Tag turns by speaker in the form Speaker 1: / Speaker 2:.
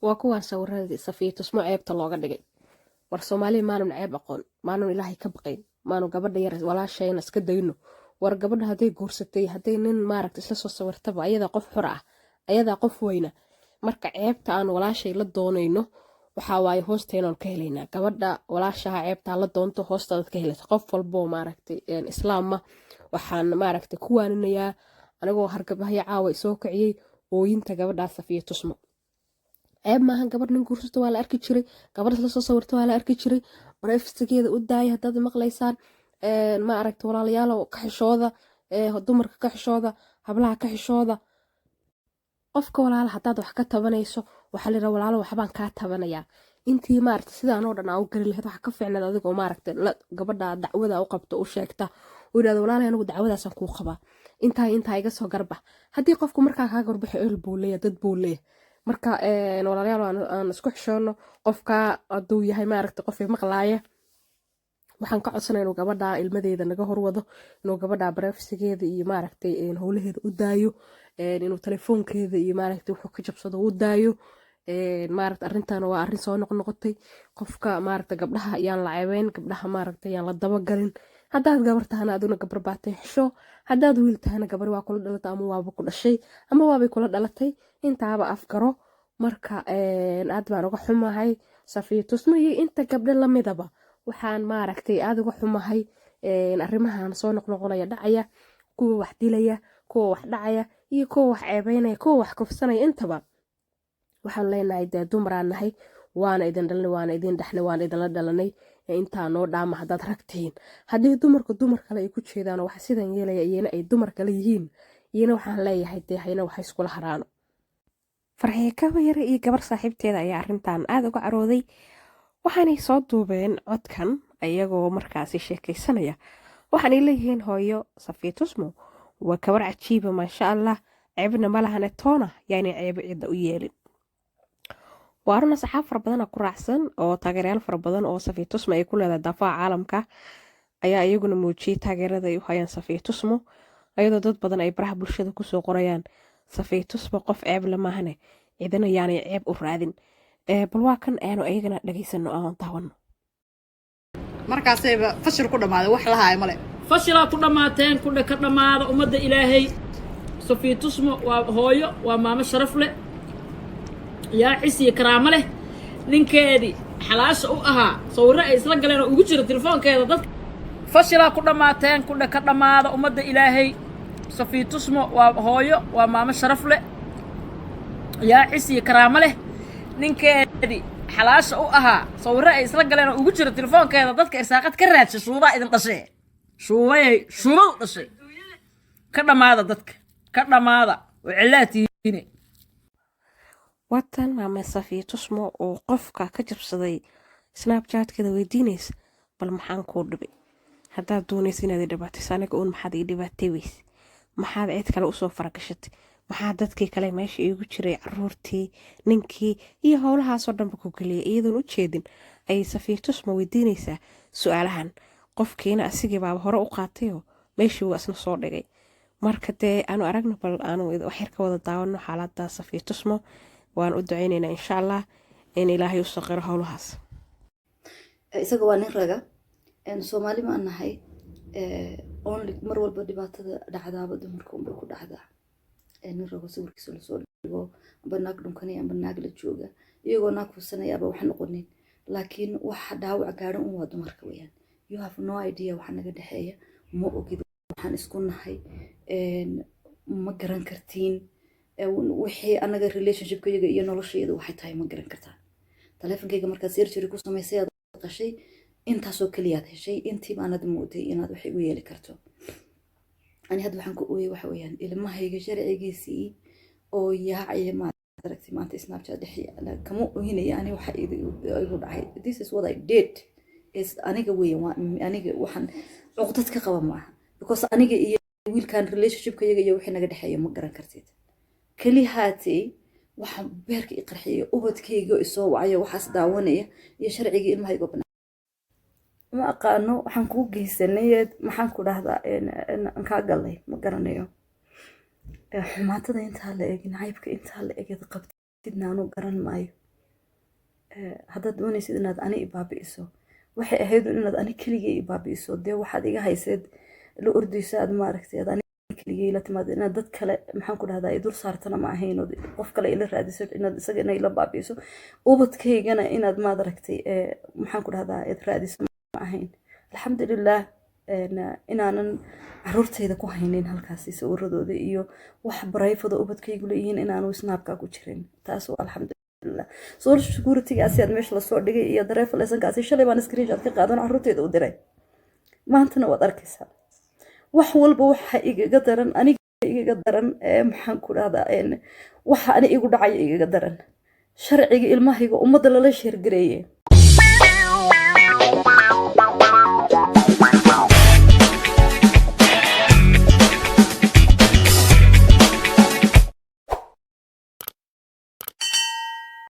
Speaker 1: Waa kuwaan sawiradii Safiya Tusmo ceebta looga dhigay. War Soomaaliya, maanun ceeb aqoon, maanun Ilaahay ka baqayn, maanu gabadha yar walaashayna iska dayno? War gabadha hadday guursatay, hadday nin maaragta isla soo sawirtaba, ayadaa qof xor ah, ayadaa qof weyna. Marka ceebta aan walaashay la doonayno waxaa waaye hoosteenaan ka helaynaa. Gabadha walaashaha ceebtaa la doonto hoostaadaad ka helaysa. Qof walboo maaragtay islaama waxaan maaragtay ku waaninayaa, anigoo hargabahyo caawa isoo kiciyey ooyinta gabadhaa Safiya Tusmo. Ceeb maahan gabadh nin guursato, waa la arki jiray. Gabadh la soo sawirto waa la arki jiray. Privacy-geeda u daaya. Haddaad maqlaysaan, ma aragta, walaalayaalow, ka xishooda dumarka, ka xishooda hablaha, ka xishooda qofka walaala. Haddaad wax ka tabanayso, waxaa la yidhaha, "Walaalo, waxbaan kaa tabanayaa." Intii maaragta sidaan oo dhan aa u gari lahayd, waxa ka fiicnaad adigoo maaragta gabadha dacwada u qabto u sheegta oo yidhahdo, "Walaalay, anigu dacwadaasaan kuu qabaa, intaa intaa iga soo garbax." Haddii qofku markaa kaa garbaxo, eel buu leeyahay, dad buu leeyahay. Marka walaalayaal, aan isku xishoono. Qofka hadduu yahay maaragta qof maqlaaya, waxaan ka codsanaya inuu gabadha ilmadeeda naga horwado, inuu gabadha privacy-geeda iyo maaragtay howlaheeda u daayo, inuu telefoonkeeda iyo maaragtay wuxuu ka jabsado u daayo. Maaragta arrintan waa arrin soo noqnoqotay. Qofka maaragta gabdhaha yaan la ceebeyn, gabdhaha maaragta yaan la dabagalin. Haddaad gabar tahana, aduna gabar baatay, xisho. Haddaad wiil tahana, gabar waa kula dhalatay ama waaba ku dhashay ama waabay kula dhalatay, intaaba afgaro. Marka aad baan uga xumahay Safiya Tusmo iyo inta gabdho lamidaba. Waxaan maaragtay aada uga xumahay arrimahan soo noqnoqonaya, dhacaya, kuwa wax dilaya, kuwa wax dhacaya iyo kuwa wax ceebeynaya, kuwa wax kufsanaya intaba. Waxaan leenahay, dee dumaraan nahay, waana idin dhalnay, waana idin dhexnay, waana idinla dhalanay, intaa noo dhaama haddaad rag tihiin. Haddii dumarku dumar kale ay ku jeedaan oo wax sidan yeelaya iyana ay dumar kale yihiin, iyana waxaan leeyahay, dee hayna waxa iskula haraano. Farxiye Kabayare iyo gabar saaxiibteeda ayaa arrintan aada uga carooday. Waxaanay soo duubeen codkan iyagoo markaasi sheekaysanaya. Waxaanay leeyihiin, "Hooyo Safiya Tusmo waa gabar cajiiba, maasha Allah, ceebna ma lahane, toona yaanay ceebo cidda u yeelin." Waa arrin asxaab fara badana ku raacsan oo taageerayaal fara badan oo Safiya Tusmo ay ku leedahay daafaha caalamka ayaa iyaguna muujiyey taageerada ay u hayaan Safiya Tusmo, iyadoo dad badan ay baraha bulshada kusoo qorayaan, "Safiya Tusmo qof ceeb la maahane, cidina yaanay ceeb u raadin." Bal waa kan, aanu ayagana dhegaysano, aan daawano.
Speaker 2: Markaasayba fashil ku dhammaaday, wax lahaay male.
Speaker 3: Fashilaa ku dhammaateen, kudha ka dhammaada ummadda Ilaahay. Safiya Tusmo waa hooyo, waa maamo sharaf leh, yaa cis iyo karaamo leh. Ninkeedii xalaasha u ahaa sawirro ay isla galeen oo ugu jira telefoonkeeda dadka. Fashilaa ku dhammaateen, kudha ka dhammaada ummadda Ilaahay. Safiya Tusmo waa hooyo, waa maamo sharaf leh, yaa cis iyo karaamo leh. Ninkeedii xalaasha u ahaa sawirro ay isla galeen oo ugu jira telefoonkeeda dadka irsaaqad ka raadshay. Shuubaa idin dhashee, shuubayay, shuubadu dhashay. Ka dhammaada dadka, ka dhammaada oo cillaa tihiine.
Speaker 1: Watan maame Safiya Tusmo oo qofka ka jabsaday Snapchatkeeda weydiinaysa, "Bal maxaan kuu dhibay? Haddaad doonaysa inaad i dhibaatayso, aniga uun maxaad ii dhibaatay weyse? Maxaad cid kale usoo faragashatay? Maxaa dadkii kale meesha iigu jiray, caruurtii, ninkii iyo howlahaasoo dhanba ku geliyay?" Iyadoon u jeedin ayay Safiya Tusmo weydiinaysaa su-aalahan. Qofkiina asigii baaba hore u qaatayoo meeshii wuu isna soo dhigay. Marka dee aanu aragno, bal aanu waxyar ka wada daawano xaalada Safiya Tusmo. Waan u duceyneynaa, insha Allah, in Ilaahay u saqiro howlahaas.
Speaker 4: Isaga waa nin raga. Soomaali ma nahay only. Mar walba dhibaatada dhacdaaba dumarka unbay ku dhacdaa. Nin rago sawirkiisa lasoo dhigo, amba naag dhunkanaya, amba naag la jooga, iyagoo naag fursanayaaba wax noqonin, laakiin waxa dhaawac gaadhan un waa dumarka weyaan. You have no idea waxa naga dhexeeya, ma ogid waxaan isku nahay, ma garan kartiin wixii anaga relationshipkayaga iyo noloshayada waxay tahay, ma garan kartaan. Taleefonkayga markaad surgery ku samaysay, aad qashay, intaasoo keliyaad heshay, intii baanad mooday inaad wax igu yeeli karto. Ani hadda waxaan ku ooyay waxa weeyaan ilmahayga sharcigiisii oo yaacaya, maad aragtay, maanta Snapchat dhex yaala. Kama oohinaya ani waxa igu dhacay. This is what I did is aniga weeyaan. Waa aniga, waxaan cuqdad ka qaba maaha, because aniga iyo wiilkan relationshipkayaga iyo wixii naga dhexeeya ma garan kartid. Keli haatay waxaan beerka i qarxiyay ubadkayga isoo wacayo, waxaas daawanaya iyo sharcigii ilmahayga banaan. Ma aqaano waxaan kuu geysanay, maxaan ku dhahdaa, aan kaa galay, ma garanayo. Xumaatada intaa la eg, nacaybka intaa la egeed qabtidna anu garan maayo. Haddaad doonaysid inaad ani ibaabi'iso, waxay ahayd inaad ani keligay ibaabi'iso. Dee waxaad iga hayseed la ordayso, aad maaragtay aad ani keligay la timaado, inaad dad kale, maxaan ku dhahdaa, dul saartana ma ahayn, ood qof kale ila raadiso inaad isaga inay la baabi'iso. Ubadkaygana inaad maaragtay, maxaan ku dhahdaa, aad raadiso ma ahayn. Alxamdulilah inaanan caruurtayda ku haynin halkaasi sawiradooda iyo wax private ubadkaygu leeyihiin inaanu Snapkaa ku jirin. Taas waa alxamdulilah. Social securitygaasi aad meesha lasoo dhigay iyo driver licensekaasi shalay baan screenshot ka qaadan, caruurtayda u diray. Maantana waad arkaysaa wax walba. Waxa igaga daran, aniga igaga daran, maxaan ku dhahdaa, waxa ani igu dhacaya igaga daran, sharciga ilmahayga ummadda lala share gareeye.